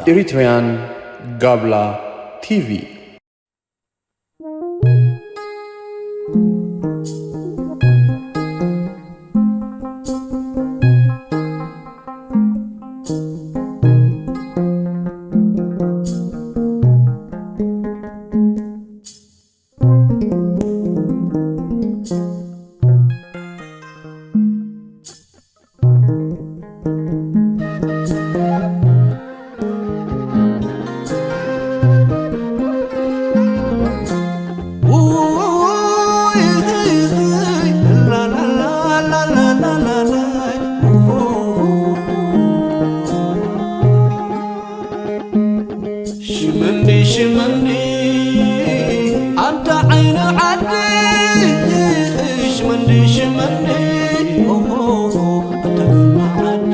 Eritrean Gabla T V. ሽመንዲ ሽመንዲ ኣንታ ዓይኒ ዓዲ ሽመንዲ ሽመንዲ ኦሆ ኣንታ ግርማ ዓዲ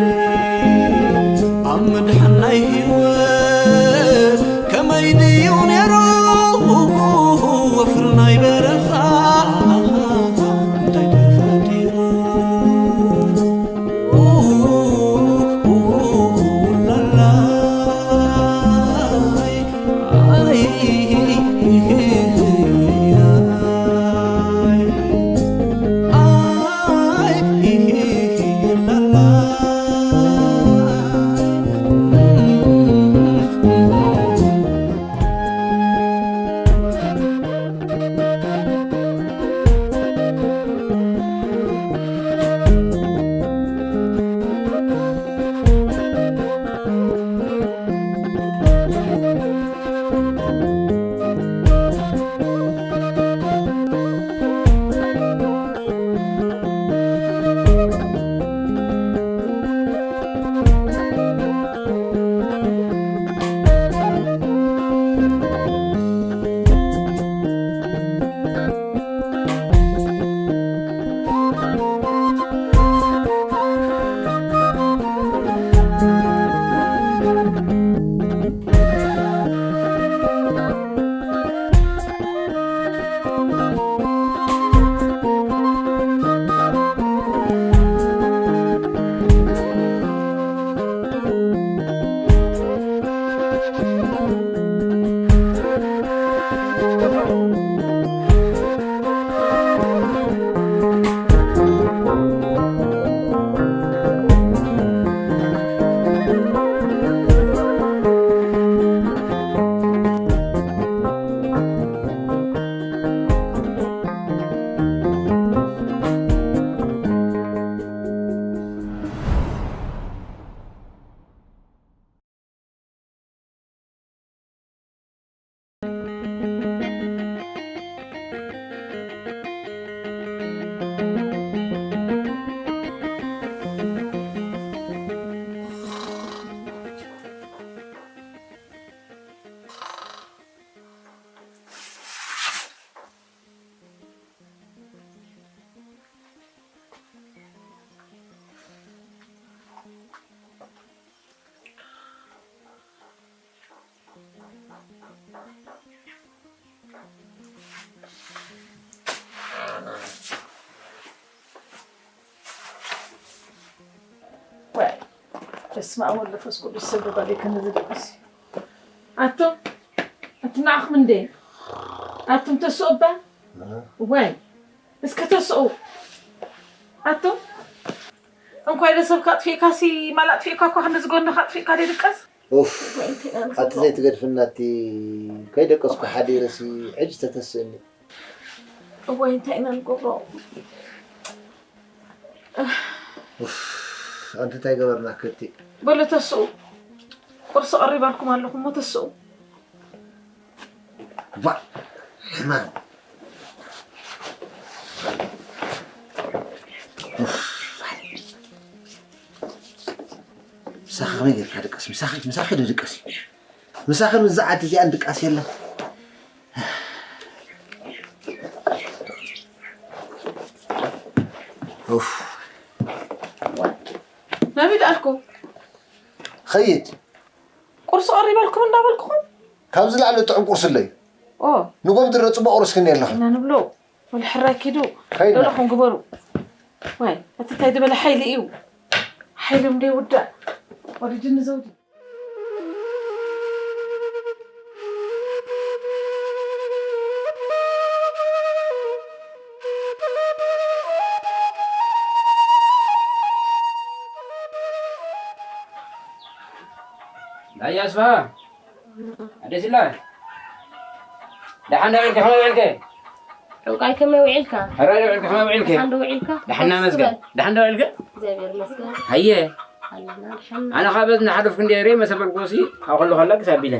ኣብ ምድሓን ናይ ህይወት ከመይ ድዩ ነይሩ ወፍሪ ናይ በረኻ እንታይ ተፈጢሩ ወይ፣ በስመ ኣብ ወወልድ ወመንፈስ ቅዱስ፣ ሰብ ደባሊ ከመዚ ደቅሲ። ኣቱም፣ ኣቲ ንዓኹም እንዴ? ኣቱም ተስኡ እባ? ወይ፣ እስከ ተስኡ። ኣቱም፣ እንኳይ ለሰብ ካጥፊእካሲ፣ ማል ኣጥፊእካ እኳ ክንዲ ዝጎንኻ ኣጥፊእካ ደይድቀስ? ኡፍ፣ ኣቲ ዘይትገድፍና ኣቲ ከይደቀስኩ ሓዲረሲ ሕጂ ተተስእኒ። እዋይ፣ እንታይ ኢና ንገብሮ? ኡፍ፣ ኣንቲ እንታይ ገበርና ከቲ? በሉ ተስኡ፣ ቁርሲ ቀሪባልኩም ኣለኹም እሞ ተስኡ። ባ፣ ሕማም። ኡፍ። ምሳኺ ከመይ ጌርካ ድቀስ? ምሳኺ፣ ምሳኺ ዶ ድቀስ? ምሳኺ ምስ ዝዓት እዚኣን ድቃስ የለን። ኡፍ። ናበይ ደኣልኩ? ኸይድ። ቁርሲ ቀሪበልኩም እንዳበልኩኹም? ካብዚ ላዕሊ ጥዑም ቁርሲ ኣለዩ። ኦ። ንጎም ድረ ጽቡቕ ቁርሲ ክንየ ኣለኹ። እና ንብሎ። ወላ ሕራይ ኪዱ። ከይድና። ደለኹም ግበሩ። ዋይ፣ እቲ እንታይ ዝበለ ሓይሊ እዩ? ሓይሎም ደይውዳእ። ወዲ ጅኒ ዘውዲ። ዳያ ኣስፋሃ፣ ኣደስላ፣ ደሓን ዶ ውዒልካ? ከመይ ውዒልከ? ዕንቋይ ከመይ ውዒልካ? ሕራይ ዶ ውዒልካ? ከመይ ውዒልከ? ደሓን ዶ ውዒልካ? ደሓና መስገን። ደሓን ዶ ውዒልከ? እግዚኣብሔር ይመስገን። ሃየ። ኣለና፣ ደሓን። ኣነ ኻብ በዚ እናሓለፍኩ እንድየ ርእየ መሰበልኩ ሲ፣ ኣብ ከሎ ከላ ክሳብ ኢለ።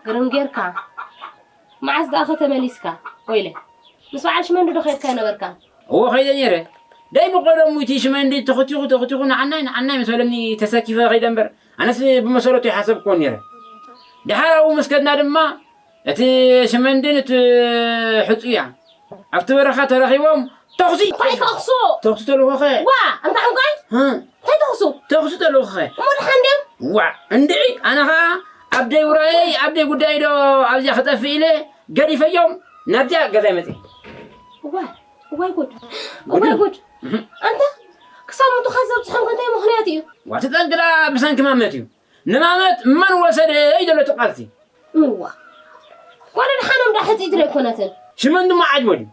ግርም ጌርካ። መዓስ ደኣ ከተመሊስካ? ወይለ። ምስ በዓል ሽመንዲ ዶ ኸይድካ ነበርካ? እወ፣ ኸይደ ነይረ። ዳይ ብቐደሙ እቲ ሽመንዲ ተኸቲኹ፣ ተኸቲኹ ንዓናይ፣ ንዓናይ ምስ በለኒ ተሰኪፈ ኸይደ እምበር፣ ኣነስ ብመሰረቱ ይሓሰብክዎ ነይረ። ደሓር ኣብኡ ምስ ከድና ድማ፣ እቲ ሽመንድን እቲ ሕጹያ ኣብቲ በረኻ ተረኺቦም፣ ተኹሲ! እንታይ ተኹሱ? ተኹሲ ተልእኾኸ? ዋ፣ ኣንታ ዕንቋይ! እ? እንታይ ተኹሱ? ተኹሲ ተልእኾኸ? እሞ ደሓን ድዮም? ዋ፣ እንድዒ፣ ኣነ ኸኣ ኣብ ደይ ውራየይ፣ ኣብ ደይ ጉዳይ ዶ ኣብዚኣ ክጠፍእ ኢለ ገዲፈዮም፣ ናብዚኣ ገዛይ መጺእ። እዋይ፣ እዋይ ጉድ! ጉድ እዋይ እዩ። ጉድ! እህ። ኣንታ፣ ክሳብ ምቱኻ ዘብጽሖም ከ እንታይ ምኽንያት እዩ? ዋ፣ እቲ ጠንቂ ደኣ ብሰንኪ ማመት እዩ። ንማመት መን ወሰደ እዩ ዘሎ እቲ ቃልሲ። እዋ። ጓል ደሓኖም ደኣ ሕጽይቲ ዶ ኣይኮነትን? ሽመን ድማ ዓጅቦ ድዩ?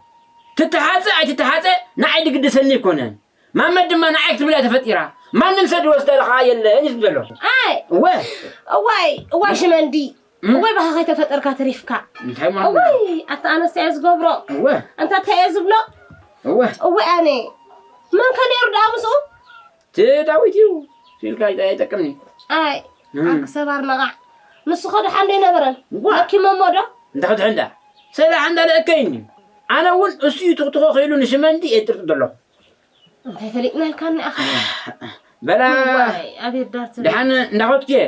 ትተሓጸ ኣይትተሓጸ ንዓይ ድግድሰኒ ኣይኮነን። ማመት ድማ ንዓይ ክትብል እያ ተፈጢራ። ማንም ሰብ ዝወስዳ ከኣ የለን እዩ ዝብል ዘሎ። ኣይ። እወ። እዋይ፣ እዋይ ሽመንዲ። እም? እዋይ ባኻ ከይተፈጠርካ ተሪፍካ። እንታይ ማለት ነው? እዋይ፣ ኣታ ኣነስ እየ ዝገብሮ። እወ። ኣንታ እንታይ እየ ዝብሎ? እወ። እወ ኣነ። መን ከ ነይሩ ደኣ ምስኡ? እቲ ዳዊት እዩ ኢልካ ኣይጠ-፣ ኣይጠቅምን እዩ። ኣይ፣ እም። ዓርኪ ሰብ ኣርመቓዕ። ንሱ ኸ ደሓን ዶ ኣይነበረን? ዋ! ለኪሞሞ ዶ? እንተ ክድሕን ደኣ። ሰላሕ እንዳለእከይኒ። ኣነ እውን እሱ እዩ ትኽትኾ ኸይሉ ንሽመንዲ እየ ጥርጥር ዘለኹ። እንታይ ፈሊጥናልካ እኒኣኻ? በላ፣ ዋይ፣ ኣቤት ዳርትሪ። ደሓን እንዳኸድኩ እየ።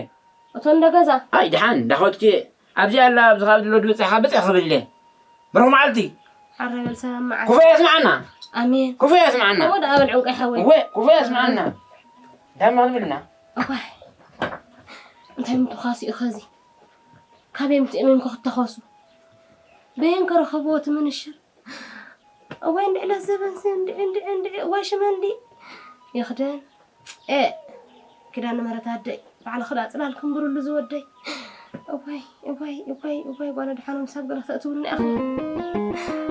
እቶ እንደ ገዛ? ኣይ፣ ደሓን እንዳኸድኩ እየ። ኣብዚኣ ኣላ፣ ኣብዚ ከባቢ ዘሎ ድበጽሕካ ብጽሕ ክብል ኢለ። ብሩኽ መዓልቲ። ሓረ በል ሰላም መዓልቲ። ክፉእ የስምዓና። ኣሜን። ክፉእ የስምዓና። እሞ ደኣ በል ዕንቋይ ሓወይ። እወ፣ ክፉእ የስምዓና። እንታይ እሞ ክንብል ኢና? እዋይ። እንታይ ምትኳስ እዩ ኸዚ? ካበይ ምትእምም ክተኾሱ? በየን ከረኸብዎ እቲ ምንሽር? እዋይ እንድዒ ለዘበንሲ፣ እንድዒ፣ እንድዒ፣ እንድዒ፣ እዋይ ሽመንዲ። ይኽደን። ኤ፣ ኪዳነ ምህረት ኣደይ፣ ባዕልኺ ደኣ ጽላል ክንብርሉ ዝወደይ። እዋይ፣ እዋይ፣ እዋይ፣ እዋይ፣ ጓል ኣድሓኖም ሳብ ገለ ተእትውልና ኢኺ። ኣቤት።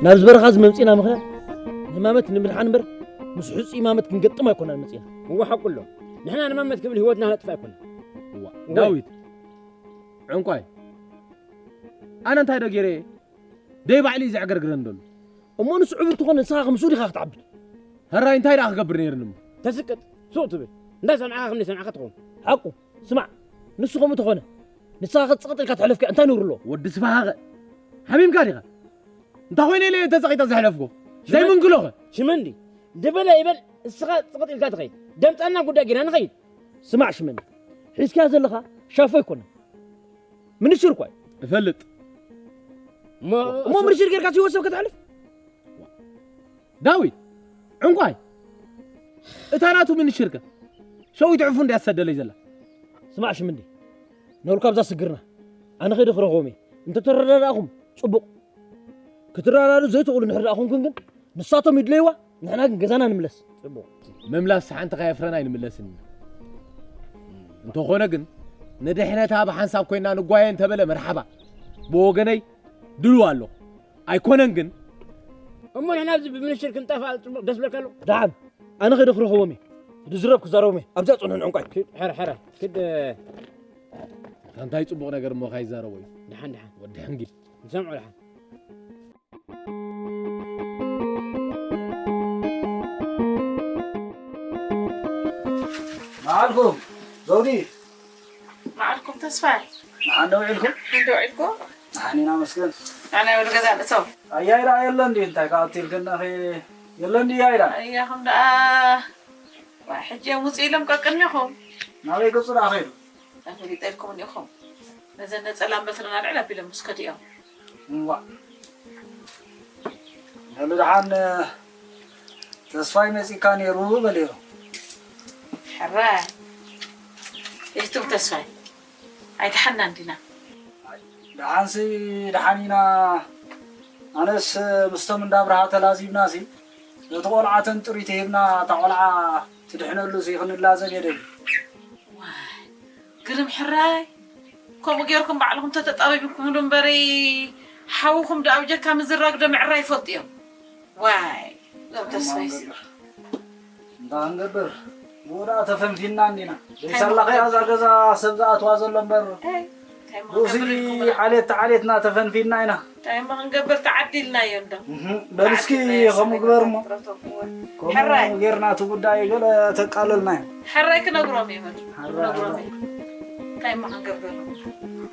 ናብዚ በረኻ እዚ መምጺእና ምኽንያት ንማመት ንምድሓን እምበር ምስ ሕጹይ ማመት ክንገጥም ኣይኮናን መጺእና። እወ፣ ሓቁ ኣሎ። ንሕና ንማመት ክብል ህይወትና ነጥፍ ኣይኮናን። እዋ፣ እወ። ዳዊት፣ ዕንቋይ፣ ኣነ እንታይ ዶ ገይረ እየ? ደይ ባዕሉ እዩ ዘዕገርግረን ዘሎ። እሞ ንሱ ዕቡድ ትኾን ንስኻ ከምሱ ዲኻ ክትዓብድ? ሕራይ እንታይ ደኣ ክገብር ነይርኒ እሞ? ተስቅጥ፣ ሱቕ ትብል። እንዳሰምዓኻ ከም ዘይሰምዓኻ ትኸውን። ሓቁ፣ ስማዕ፣ ንሱ ከምኡ ተኾነ፣ ንስኻ ከ ጽቕጥ ኢልካ ተሕለፍካ እንታይ ነውሪ ኣለዎ? ወዲ ስፋሃኸ፣ ሓሚምካ ዲኻ? እንታይ ኮይነ ኢለ እየ ተጸቒጠ ዘሕለፍኩ? ሽመን-፣ ዘይምንግሎኸ? ሽመንዲ፣ ድበለ ይበል፣ እስኻ ጽቕጥ ኢልካ ትኸይድ። ደምጻና ጉዳይ ጌና ንኸይድ። ስማዕ ሽመንዲ፣ ሒዝካዮ ዘለኻ ሻፎ ኣይኮነን። ምንሽር እኳ እዩ። እፈልጥ። እሞ እሞ ምንሽር ጌርካ ህይወት ሰብ ከተሕልፍ? ዳዊት፣ ዕንቋይ፣ እታ ናቱ ምንሽርከ ሸዊት ዕፉ እንድያ ትሰደለይ ዘላ። ስማዕ ሽምንዲ፣ ነብልካ ኣብዛ ስግርና። ኣነ ከይደ ክረኽቦም እየ። እንተተረዳዳእኹም ጽቡቕ። ክትረዳድኡ ዘይትኽእሉ እንድሕር ደኣ ኹንኩም ግን፣ ንሳቶም ይድለይዋ፣ ንሕና ግን ገዛና ንምለስ። ጽቡቕ። ምምላስ ሓንቲ ከየፍረና ኣይንምለስን ኢና። እንተኾነ ግን፣ ንድሕነታ ብሓንሳብ ኮይና ንጓየ እንተበለ መርሓባ። ብወገነይ ድልው ኣለኹ። ኣይኮነን ግን። እሞ ንሕና ኣብዚ ብምንሽር ክንጠፋእ ጽቡቕ ደስ ብለካ ኣሎ? ደሓን፣ ኣነ ከይደ ክረኽቦም እየ። ዝዝረብ ክዛረቦም እየ። ኣብዚኣ ጽንሑ ንዕንቋይ። ኪድ፣ ሕረ፣ ሕረ። ኪድ፣ እ፣ እንታይ ጽቡቕ ነገር እሞ ካይዛረቦ እዩ? ደሓን፣ ደሓን። ወዲ ሕንጊል። ንሰምዖ ደሓን። መዓልኩም፣ ዘውዲ። መዓልኩም ተስፋይ። ደሓን ዶ ውዒልኩም? እንዶ ውዒልኩም? ደሓን ኢና መስገን። ኣነ ወዲ ገዛ ንእቶ። ኣያይራ የለን ድዩ? እንታይ ከኣ ኣትልክና ኸ የለን ድዩ ኣያይራ? ኣያኹም ደኣ። ዋይ፣ ሕጂ እዮም ውፅእ ኢሎም ቀቅድሚኹም። ናበይ ገጹ ደኣ ኸይዱ? ኣፈሊጠልኩም እኒኹም። ነዘን ነጸላ እምበትረን ኣልዕል ኣቢሎም ምስ ከዱ እዮም። እዋ። በሉ ደሓን ተስፋይ መጺእካ ነይሩ በልዮ። ሕራይ። ይህትም ተስፋይ። ኣይደሓንና እንዲና። ደሓንሲ ደሓን ኢና። ኣነስ ምስቶም እንዳ ኣብርሃ ተላዚብናሲ ነቲ ቆልዓ ተንጥሪት ሂብና እታ ቆልዓ ትድሕነሉ ሲ ክንላዘብ እየ ደልየ። ዋይ፣ ግርም ሕራይ። ከምኡ ጌርኩም ባዕልኹም ተተጣቢብኩምሉ እምበሪ፣ ሓውኹም ደኣ ብጀካ ምዝራግ ዶ ምዕራይ ይፈልጡ እዮም? ዋይ፣ ዞም ተስፋይሲ። እንታይ ክንገብር? ብኡ ደኣ ተፈንፊና እንዲና። እንታይ ዘይሳላ ኸኣ እዛ ገዛ ሰብ ዝኣትዋ ዘሎ እምበር። እንታይ፣ እንታይ ብኡሲ ክንገብር ኢልኩም ኢና? ዓሌት ተዓሌትና ተፈንፊና ኢና። እንታይ እሞ ክንገብር ተዓዲልናዮ እንዶ? እህ፣ በል እስኪ ተዓዲልናዮ ከምኡ ሰብ ግበር እሞ። ተረቶምዎ። ከምኡ ሕራይ። ጌርና እቲ ጉዳይ ገለ ተቃለልናዮ። ሕራይ ክነግሮም እየ በል። ሕራይ፣ ክነግሮም ሕራይ። እየ። እንታይ እሞ ክንገብር?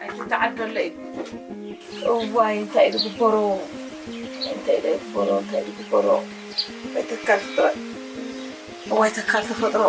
ኣይትተዓደሎ እዩ። እዋይ፣ እንታይ እዩ ዝግበሮ? እንታይ እዩ ዝግበሮ? እንታይ እዩ ዝግበሮ? እዋይ፣ ተካል ፍጥረት። እዋይ፣ ተካል ተፈጥሮ።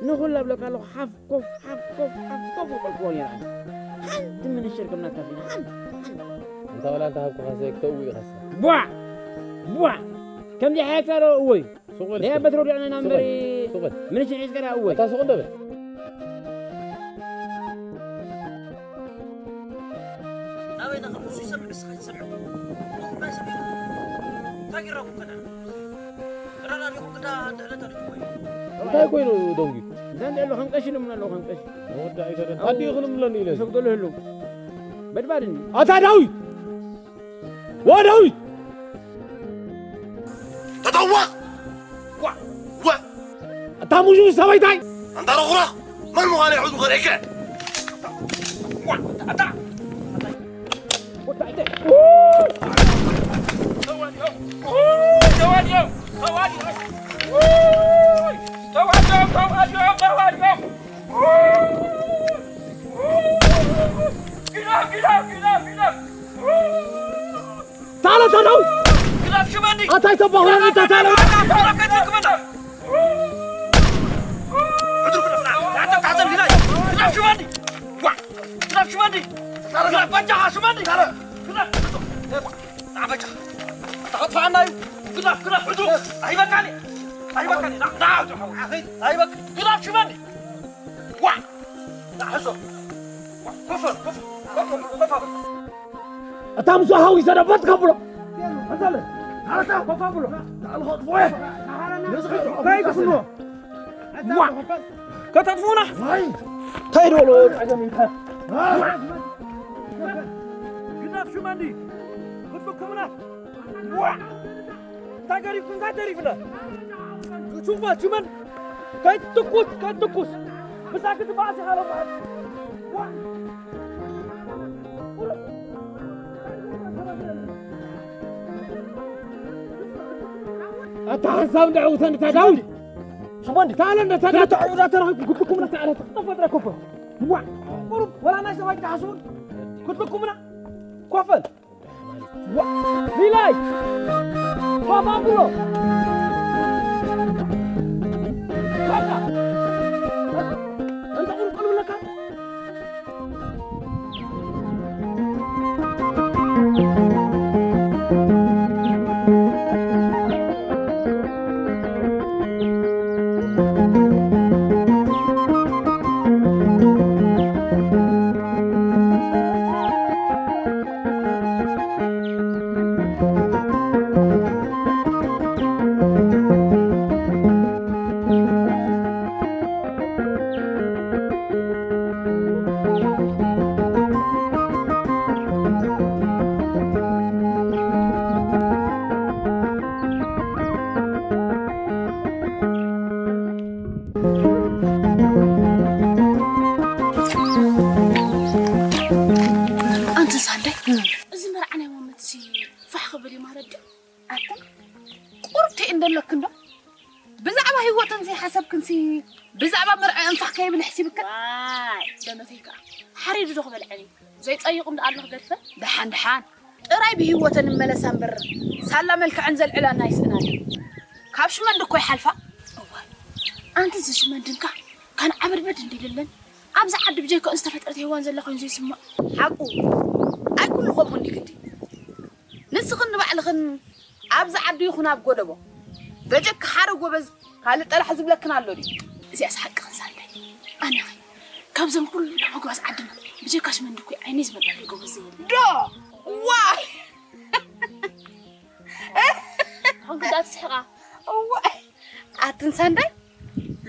ንኹሉ ኣብለካ ኣለኹ፣ ሓፍ ኮፍ፣ ሓፍ ኮፍ፣ ሓፍ ኮፍ ይበልክዎ ነይረ። ሓንቲ ምንሽር ከም ናትካ ፊና፣ ሓንቲ፣ ሓንቲ። እንታ ወላ እንተ ሃብኩኻሰ፣ ክተእዊ ኢኻሰ። ቧዕ! ቧዕ! ከምዚ ሓያካ ዶ እወ እዩ። ሱቕ በል ናይ እስኪ። ኣበት ረዲኦና ኢና ሱቕ እምበር፣ በል። ሱቕ በል። ምንሽር ሒዝካ ዳ እወ። እታ ሱቕ እንዶ በል። ናበይ ኢኻ? ንሱ ይሰምዕ፣ ንስኻ ኣይትሰምዕ። እንታይ ሰሚዑ? እንታይ ጌርናኩም ከ ንሕና? ዕላል ኣልኢኹም ግዳ እንድዕለት ኣልኢኹም ወይ? እንታይ ኮይኑ ደንጒ? እንታይ እንድዕሎ ከም ቀሺ ንብሎ ኣለዉ፣ ከም ቀሺ። ወዲ ኣይተረን። ኣዲኡ ክንብለኒ ኢለ። ይሰግደሉ ህልው። በድባድኒ። ኣታ ዳዊት! ዋ ዳዊት! ተጠዋቕ! ዋ! ዋ! ኣታ ሙዙ ሰበይታይ! ኣንታ ረኹራኽ! መን ምዃነይ ሕዙ ከርእየከ! ዋ! ኣታ! ተዋዲኦም! ተዋዲኦም! ተዋዲኦም! ተዋዲኦም! ተዋዲኦም! ተዋዲኦም! ግዳፍ! ግዳፍ! ግዳፍ! ግዳፍ! ታለ ተነው! ግዳፍ ሽመኒ! ኣታይ ተባሁረኒ ግዳፍ ተታለ! ግዳፍ ግዳፍ ግዳፍ! ሕዱር ግዳፍ! ና! ና! ተታዘብ ግዳፍ! ግዳፍ ሽመኒ! ዋ! ግዳፍ ሽመኒ! ግዳፍ በጃኻ ሽመኒ! ግዳፍ! ግዳፍ በጃኻ! ኣታ ኸጥፋኣና እዩ! ግዳፍ! ግዳፍ! ሕዱር! ኣይበቃኒ! ኣይበቃኒ! ና! ና! ኣይበቃ! ግዳፍ ሽመኒ! ዋ! ና! ሕዞ! ዋ! ኮፈር! ኮፈር! ኮፈር! ኮፈር! እታ ምስ ሃዊ ሰደበት ከብሎ። ኣዛለ፣ ኣታ ኮፋ ብሎ። ኣልኸጥፎ። እንታይ ክፍኖ? ዋ! ከተጥፉና? ዋይ! እንታይ ደሎ? ግዳፍ ሽመንዲ። ክትልኩምና? ዋ! እንታይ ገሪፍኩም? እንታይ ተሪፍና? ሹፋ ሽመን። ከይትኩስ፣ ከይትኩስ። ብዛዕባ ክትባእስ ኢኻ ሎ ማለት። ዋ! ኣታ ሓንሳብ እንዳ ዕውተን እታ ዳዊት። ሽመንዲ። ታለ እንደ ተዳ ክልተ ዕውዳ ተረኺብኩም ክትልኩምና ተዓለት። ተፈጥረ ኮፈ። ዋ! ቁሩብ ወላ ናይ ሰብኣይ ተሓስቡን ክትልኩምና። ኮፈል። ዋ! ሊላይ! ኮፋ ብሎ! በቃ! እንተ ቁልቁል ብለካ? ኣንቲ ሳንዳይ፣ እዚ መርዓ ናይ ሞመትሲ ፋሕ ክብል እዩ ማለት ድዩ? ኣታ ቁርብቲ እንደለክ እንዶ ብዛዕባ ህይወተን ዘይሓሰብክንሲ ብዛዕባ መርዓ እንፋሕ ከይብል ሕሲብክን? ዋይ ደመተይ ከዓ ሓሪዱ ዶ ክበልዐን እዩ? ዘይጸይቑ እንዳ ኣለኹ ገድፈ። ደሓን ደሓን ጥራይ ብህይወተን እመለሳ እምበር ሳላ መልክዐን ዘልዕላና ይስእናን እዩ። ካብ ሽመንዲ እኮ ይሓልፋ። እዋይ ኣንቲ እዚ ሽመንድንካ ካን ዓበድበድ እንዲልለን ኣብዚ ዓዲ ብጀይኮ ዝተፈጥረት ሄዋን ዘላ ኮይኑ ዘይስማዕ። ሓቁ ኣይ ኩሉ ከምኡ እንዲ ግዲ ንስኽን ንባዕልኽን ኣብዚ ዓዲ ይኹን ኣብ ጎደቦ በጀካ ሓደ ጎበዝ ካልእ ጠላሕ ዝብለክን ኣሎ ድዩ? እዚኣስ ሓቅኽን ሳንዳይ። ኣነኸ ካብዘን ኩሎም ኣጉባዝ ዓድና ብጀካ ሽመንዲ እኮ ዓይነይ ዝመልኣለይ ጎበዝ የለን። ዶ ዋይ! ኣሁን ክዳት ስሕቓ። ዋይ! ኣትን ሳንዳይ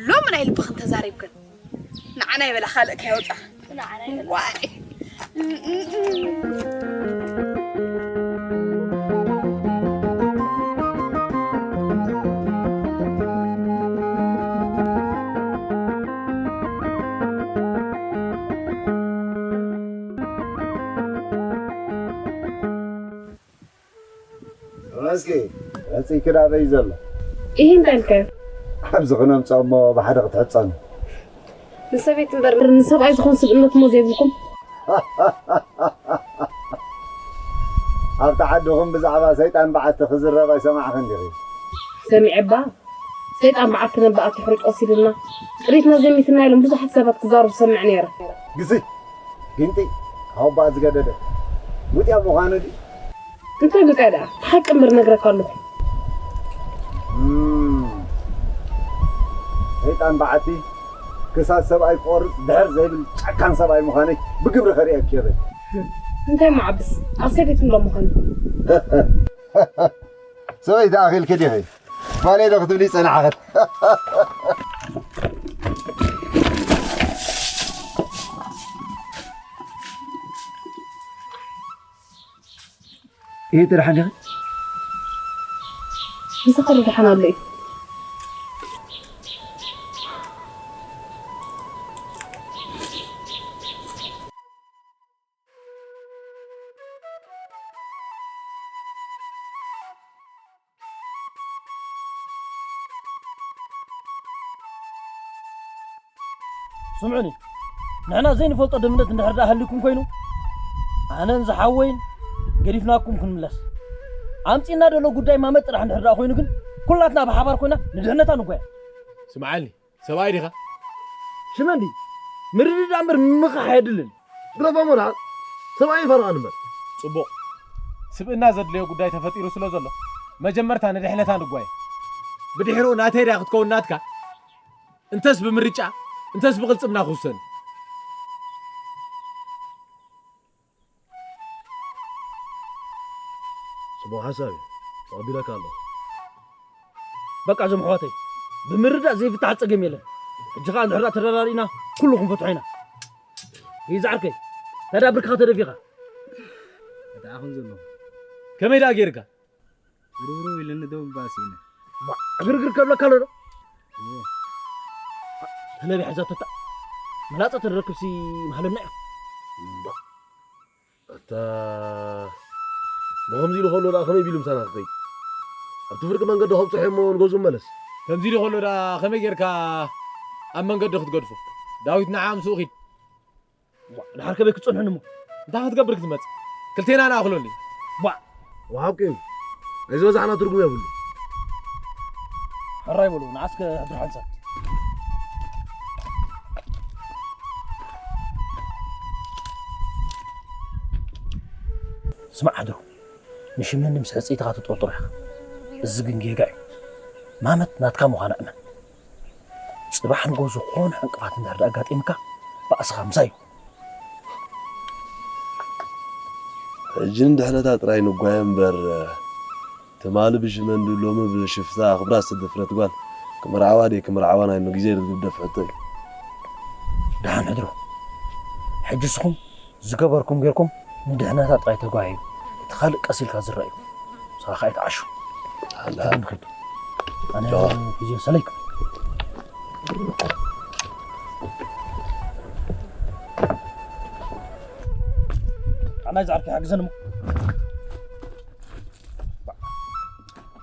ሎሚ ናይ ልብኽን ተዛሪብክን። ንዓና ይበላ ካልእ ከየውፃ። ንዓና ይበላ። ዋይ! እስኪ መፂኪ ዳበይ ዘሎ? ይህ እንታይ ኢልካዮ? ኣብዚ ክነምፅኦ እሞ ብሓደ ክትሕፀኑ። ንሰበይቲ እምበር ንሰብኣይ ዝኾን ስብእነት እሞ ዘይብልኩም። ኣብቲ ዓድኹም ብዛዕባ ሰይጣን በዓቲ ክዝረብ ኣይሰማዕኽን ዲኺ? ሰሚዐ እባ። ሰይጣን በዓቲ ነባኣቲ ሕሩጭ ወሲድልና ጥሪትና ዘሚትና ኢሎም ብዙሓት ሰባት ክዛረቡ ሰምዕ ነይረ። ግዚ ጊንጢ ካብ ኣቦኣ ዝገደደ ውጥያ ምዃኑ ድዩ? እንታይ ውጥያ ደኣ? ሓቂ እምበር ነግረካ ኣለኹ። እም፣ ሰይጣን በዓቲ ክሳብ ሰብኣይ ክቆርጽ ድሕር ዘይብል ጨካን ሰብኣይ ምዃነይ ብግብሪ ከርእየኪ እየ። እንታይ መዓብስ ኣብ ሰበይት ምሎ ምዃኑ። ሰበይቲ ኣኺልኪ ዲኺ? ጓለይ ዶ ክትብሊ ጸናሕኽን? ኢቲ ደሓን ዲኺ? ንስኻ ዶ ደሓን ኣሎ እዩ? ስምዑኒ፣ ንሕና ዘይንፈልጦ ደምነት እንድሕር ደኣ ሃልዩኩም ኮይኑ፣ ኣነን ዝሓወይን ገዲፍናኩም ክንምለስ። ኣምጺእና ደሎ ጉዳይ ማመት ጥራሕ እንድሕር ደኣ ኮይኑ ግን፣ ኩላትና ብሓባር ኮይና ንድሕነታ ንጓየ። ስምዓኒ፣ ሰብኣይ ዲኻ? ሽመንዲ፣ ምርድዳእ እምበር ምምኻሕ ኣየድልን። ግደፎ እሞ ደሓን፣ ሰብኣይ ይፈርቐን እምበር። ጽቡቕ። ስብእና ዘድልዮ ጉዳይ ተፈጢሩ ስለ ዘሎ፣ መጀመርታ ንድሕነታ ንጓየ። ብድሕሪኡ ናተይ ድያ ክትከውን ናትካ? እንተስ ብምርጫ፣ እንተስ ብቕልጽምና ክውሰን። ጽቡቕ ሓሳብ እዩ። ተቐቢለካ ኣለኹ። በቃ እዞም ኣሕዋተይ፣ ብምርዳእ ዘይፍታሕ ጸገም የለን። ሕጂ ኸኣ እንድሕር ደኣ ተደራሪእና ኩሉ ክንፈትሖ ኢና። ይዛዕርከይ፣ ታዲያ ብርክኻ ተደፊኻ? እንታይ ኣኹን ዘሎ? ከመይ ደኣ ጌርካ? ርብርብ ኢለኒ ደው ባስ ኢለ። ዋ፣ ዕግርግር ከብለካ ኣሎ ዶ? እየ። ተለቢ ሕዛቶታ መላጸ ተረክብሲ ማህለና እያ። እምባ። ኣታ ብኸምዚ ኢሉ ከሎ ደኣ ከመይ ቢሉ ምሳና ክኸይድ? ኣብቲ ፍርቂ መንገዲ ከብጽሖ እሞ ንገዝኡ መለስ። ከምዚ ኢሉ ከሎ ደኣ ከመይ ጌርካ ኣብ መንገዲ ክትገድፎ? ዳዊት ንዓ ምስኡ ኺድ። ዋ፣ ድሓር ከመይ ክጸንሑኒ እሞ? እንታይ ክትገብር ክትመጽእ? ክልቴና ንኣኽለኒ። ዋ። ወሃብኪ እዩ። ናይ ዝበዛሕና ትርጉም የብሉ። ሕራይ በሉ፣ ንዓስከ ሕድሪ ሓንሳብ። ስማዕ ሕድሩ፣ ንሽመኒ ምስ ሕጽይትኻ ትጥርጥሮ ኢኻ። እዚ ግን ጌጋ እዩ። ማመት ናትካ ምዃና እመን። ጽባሕ ንግሆ ዝኾነ ዕንቅፋት እንድሕር ኣጋጢምካ፣ ባእስኻ ምሳይ እዩ። ሕጂ ንድሕነታ ጥራይ ንጓየ እምበር፣ ትማሊ ብሽመንዲ ሎሚ ብሽፍታ ክብራ ዝተደፍረት ጓል ክምርዓዋ ድየ ክምርዓዋ ናይ ግዜ ዝግደፍ ሕቶ እዩ። ደሓን ሕድሮ። ሕጂ ንስኹም ዝገበርኩም ጌርኩም ንድሕነታ ጥራይ ተጓየዩ። እቲ ካልእ ቀስ ኢልካ ዝረአ እዩ። ንስኻ ከኣ ኣይትዓሹ። ኣላ። ንኽድ። ኣነ ጆ። ሒዞ ሰለይ ክብል። ኣናይ ዝዓርከይ ሓግዘኒ እሞ።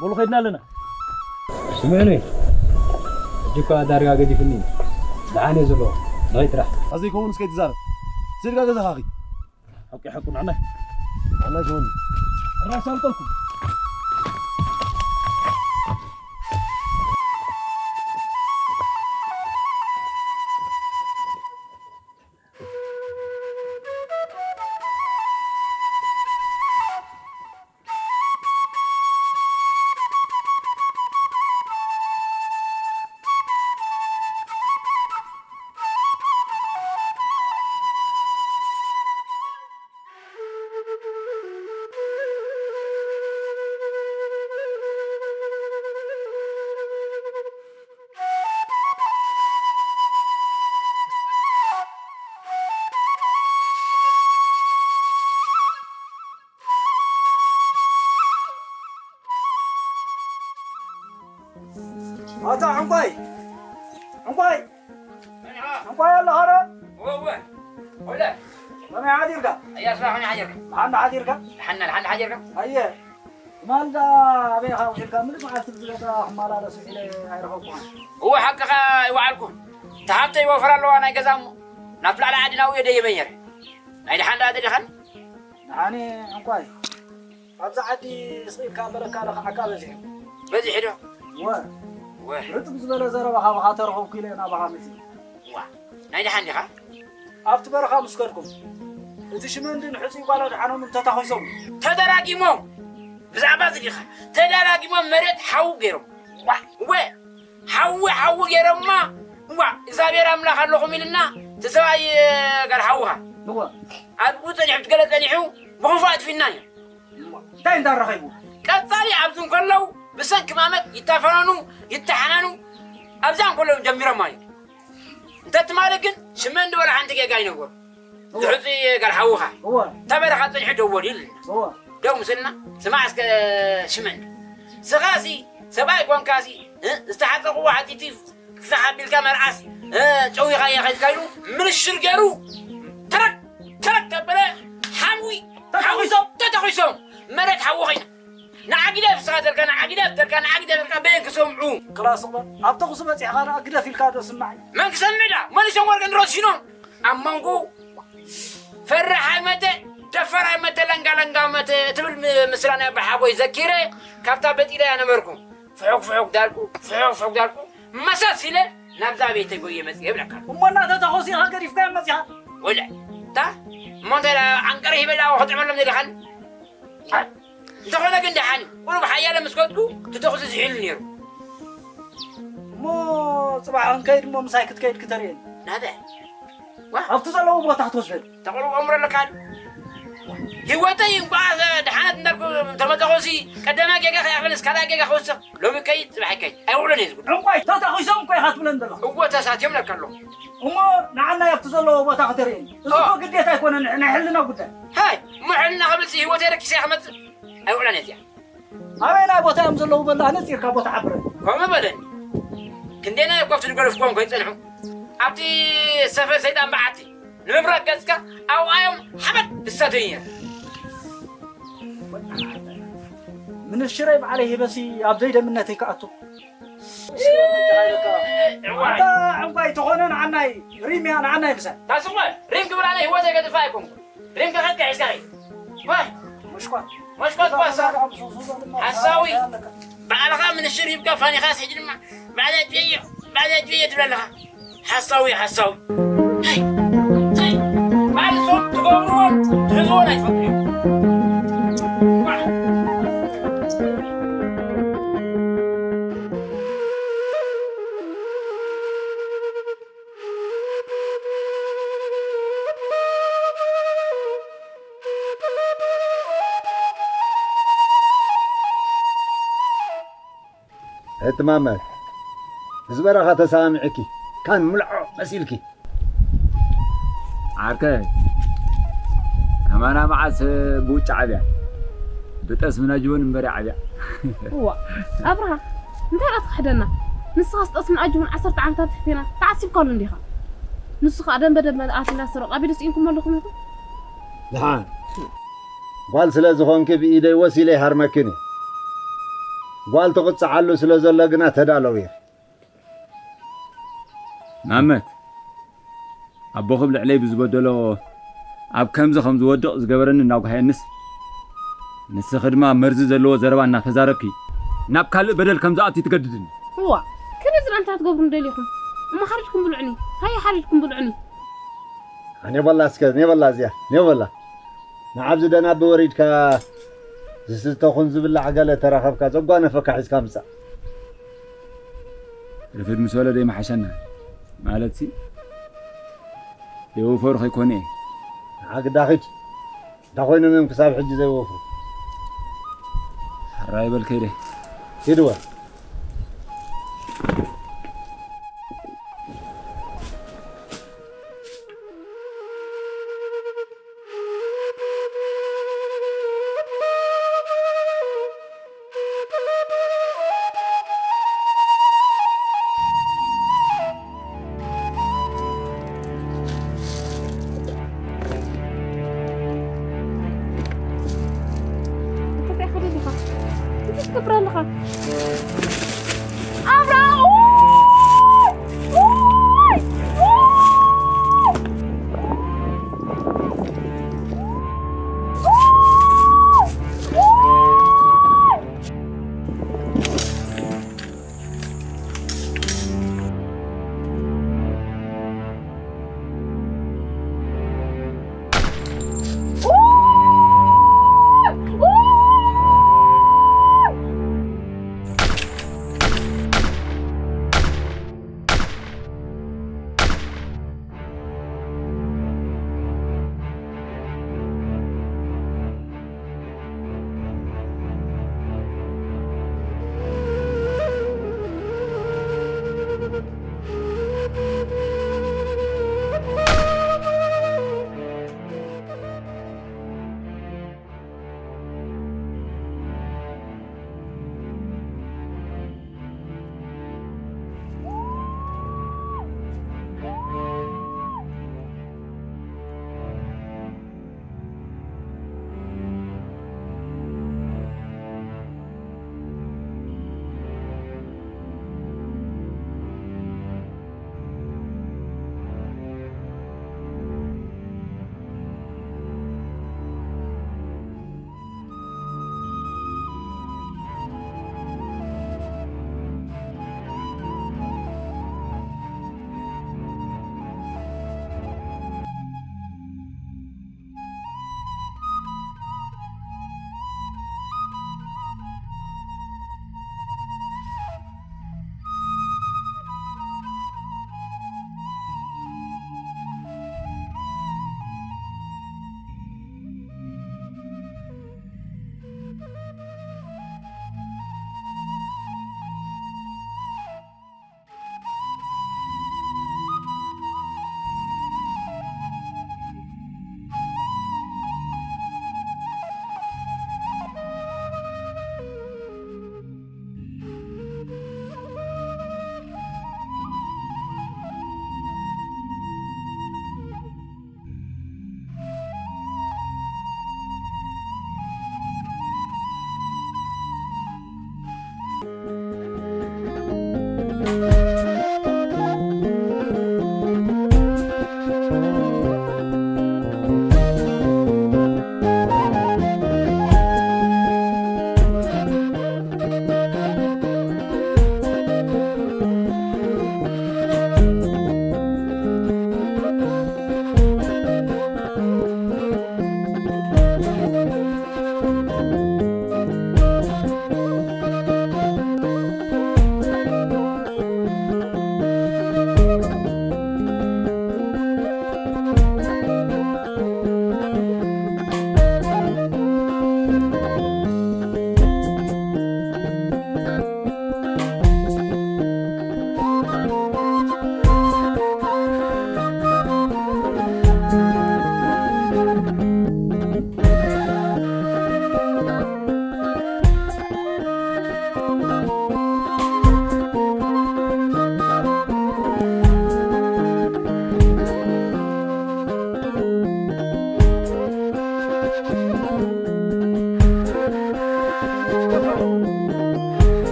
በሉ ኸድና ኣለና። ስምዕኒ፣ ሕጂ እኳ ዳርጋ ገዲፍኒ። ደሓን እየ ዘለዎ። ንኸይድ ጥራሕ። ኣዘይከውንስ ከይትዛረብ። ስድካ ገዛኻ ኺድ። ሓቂ ሓቁ ንዓናይ። ንዓናይ ትኾኒ። ራስ ኣውጠልኩም። ኣታ ዕንቋይ፣ ዕንቋይ፣ መን ኢኻ? ዕንቋይ ኣለኻ ዶ? እወ፣ እወ። ወለ። ከመይ ሓዲርካ? ኣያ ስራሕ ከመይ ሓዲርካ? ደሓን ሓዲርካ? ደሓን፣ ደሓን ሓዲርካ? ኣየ፣ ማልዳ ኣበይ ኢኻ ውዒልካ? ምሉእ መዓልቲ ብዝገዛ ክመላለስ ውዒለ ኣይረኸብኩኻን። እወ፣ ሓቅኻ ኣይወዓልኩን። እታ ሃብተይ ይወፍራ ኣለዋ ናይ ገዛ እሞ፣ ናብ ላዕሊ ዓዲ ናብኡ እየ ደይበ ነይረ። ናይ ደሓን ደኣ ደሊኻኒ? ደሓን እየ ዕንቋይ። ኣብዚ ዓዲ ስቕ ኢልካ በለካ ዶ ክዓካ በዚሑ? በዚሑ ዶ? ወ። ወ። ርጥብ ዝበለ ዘረባ ካባኻ ተረኸብኩ ኢለ ናባኻ መጺእ። ዋ፣ ናይ ደሓን ዲኻ? ኣብቲ በረኻ ምስ ከድኩም፣ እቲ ሽመንድን ሕጹይ ጓላ ደሓኖምን ተታኺሶም። ተደራጊሞም? ብዛዕባ እዚ ዲኻ? ተደራጊሞም መሬት ሓዊ ገይሮም። ዋ፣ ወ። ሓዊ፣ ሓዊ ገይሮማ። ዋ፣ እግዚኣብሔር ኣምላኽ ኣለኹም ኢልና፣ እቲ ሰብኣይ፣ ጋል ሓውኻ። እወ። ኣብኡ ጸኒሑ፣ ብትገለ ጸኒሑ፣ ብኽፉእ ኣጥፊእና እዩ። እንታይ እንዳረኸቡ? ቀጻሊ ኣብዚ እንከለዉ ብሰንኪ ማመት ይታፈነኑ፣ ይተሓነኑ፣ ኣብዛ እንከለዉ ጀሚሮም ማለት እዩ። እንተ ትማሊ ግን ሽመ እንዲ ወላ ሓንቲ ጌጋ ኣይነበሮ። እወ። ዝሑዚ ጋል ሓውኻ። እወ። ተበረኻ ጸኒሑ ደወል ኢልና። እወ። ደው ምስልና፣ ስማዕ እስከ ሽመ እንዲ። ስኻሲ ሰብኣይ ኮንካሲ፣ እ፣ ዝተሓጸቕዎ ሓቲቲ ፍሕ ኣቢልካ መርዓስ፣ እ፣ ጨዊኻ እየ ኸድካ ኢሉ ምንሽር ገይሩ ተረክ ተረክ ተበለ ሓዊ ተተኺሶም። ተተኺሶም መሬት ሓዊ ኸይና ንዓጊደ ፍስኻ ተልካ ንዓጊደ ተልካ ንዓጊደ ተልካ በየን ክሰምዑ ክላስ እባ ኣብ ተኹሲ በፂሕኻ ደኣ ግደፍ ኢልካ ዶ ስማዕ መን ክሰምዕ ዳ መሊሶም ወርቂ ንረሲኖም ኣብ መንጎ ፈራሕ ኣይመተ ደፈር ኣይመተ ለንጋ ለንጋ መተ ትብል ም- ምስላ ናይ ኣባሓጎይ ዘኪረ ካብታ በጢለ እያ ነበርኩ ፍሑክ ፍሑክ ዳልኩ ፍሑክ ፍሑክ ዳልኩ መሰስ ኢለ ናብዛ ቤተይ ጎየ መፅየ ይብለካ እሞ እናተተኾሲኻ ገዲፍካዮ መፂኻ ወለ እታ እሞ እንታይ ደኣ ዓንቀረ ሂበላ ክጥዕመሎም ዘዲኻኒ እንተኾነ ግን ደሓን እዩ ቁሩብ ሓያለ ምስ ገጥኩ እቲ ተኹሲ ዝሒሉ ነይሩ እሞ ፅባሕ ክንከይድ እሞ ምሳይ ክትከይድ ክተርእየኒ ናበ ኣብቲ ዘለዎ ቦታ ክትወስደኒ ተቕርቦ እምሮ ኣለካ ዶ? ህይወተይ እንኳ ደሓነት እንዳልኩ ተመጠኾሲ ቀዳማይ ጌጋ ከይኣኽለስ ካልኣይ ጌጋ ክወስኽ ሎሚ ከይድ ፅባሕ ከይድ ኣይውዕሎን እየ ዝጉዳ ዕንቋይ ተታኺሶም እኮ ኢኻ ትብለን ዘለኻ እዎ ተሳትዮም ለካ ኣለኹ እሞ ንዓናይ ኣብቲ ዘለዎ ቦታ ክተርእየኒ እዚ እኮ ግዴታ ኣይኮነን ናይ ሕልና ጉዳይ ሃይ እሞ ሕልና ክብል ህይወተይ ረኪሰ ክመፅእ ኣይውዕሎን እየ እዚኣ ኣበየናይ ቦታ እዮም ዘለዉ በላ ነፂርካ ቦታ ሓብረ ከምኡ በለኒ ክንደና እኮ ኣብቲ ዝገለፍኩዎም ከይፀንሑ ኣብቲ ሰፈር ሰይጣን በዓቲ ንምብራቅ ገፅካ ኣብኣዮም ሓመድ ዝሳተዩ ነይሩ ምንሽረይ በዓለይ ሂበሲ ኣብ ዘይደምነተይ ክኣቱ ዕንቋይ ተኾነ ንዓናይ ሪምያ ንዓናይ ምሳይ ታስሞ ሪም ክብል ኣነ ህይወተይ ከጥፋ ኣይኮንኩ ሪም ከኸድካ ሒዝካ ኸይድ ዋይ መሽኳት መሽኳት ኳሳ ሓሳዊ ባዕልኻ ምንሽር ሂብካ ፋኒኻስ ሕጂ ድማ ባዕዳጅ እዮ ባዕዳጅ እዮ ትብል ኣለኻ ሓሳዊ ሓሳዊ ባዕልሶም ትገብርዎን ትሕዝዎን ኣይትፈልጡ እዮም እትማመት እዚ በረኻ ተሰማሚዕኪ ካን ምልዖ መሲልኪ ዓርከይ ከማና መዓስ ብውጭ ዓብያ ብጠስሚ ናጅውን እምበር ዓብያ እዋ ኣብርሃ እንታይ ኢኻ ትኽሕደና ንስኻስ ጠስምን ኣጅውን ዓሰርተ ዓመታት ትሕቴና ተዓሲብካሉ እንዲኻ ንሱ ኸዓ ደንበ ደንበ ኣቲና ስረቕ ኣቢሉ ስኢንኩም ኣለኹም ኢኹም ድሓን ጓል ስለ ዝኾንኪ ብኢደይ ወሲለ ይሃርመክን እዩ ጓል ትቕፅዓሉ ስለ ዘሎ ግና ተዳለዊ ኢኺ ማመት ኣቦኺ ኣብ ልዕለይ ብዝበደሎ ኣብ ከምዚ ከም ዝወድቕ ዝገበረኒ እናጉሃየንስ ንስኺ ድማ መርዚ ዘለዎ ዘረባ እናተዛረብኪ ናብ ካልእ በደል ከም ዝኣቱ ትገድድኒ። እዋ ክንድዚ ደኣ እንታይ ክትገብሩኒ ደሊኹም? እሞ ሓሪድኩም ብልዑኒ። ሃየ ሓሪድኩም ብልዑኒ። ኔበላ እስከ ኔበላ እዚኣ ኔበላ ንዓብዚ ደናቢ ወሪድካ ዝስተ ኹን ዝብላዕ ገለ ተረኸብካ ዘጓነፈካ ሒዝካ ምጻእ። ርፍድ ምስ በለ ዶ ይመሓሸና? ማለትሲ ደይወፈሩ ከይኮነ እየ። ንዓ ግዳ ኺድ። እንታይ ኮይኖም እዮም ክሳብ ሕጂ ዘይወፍሩ? ሕራይ በል ከይደ። ኪድ ወ። ፋ-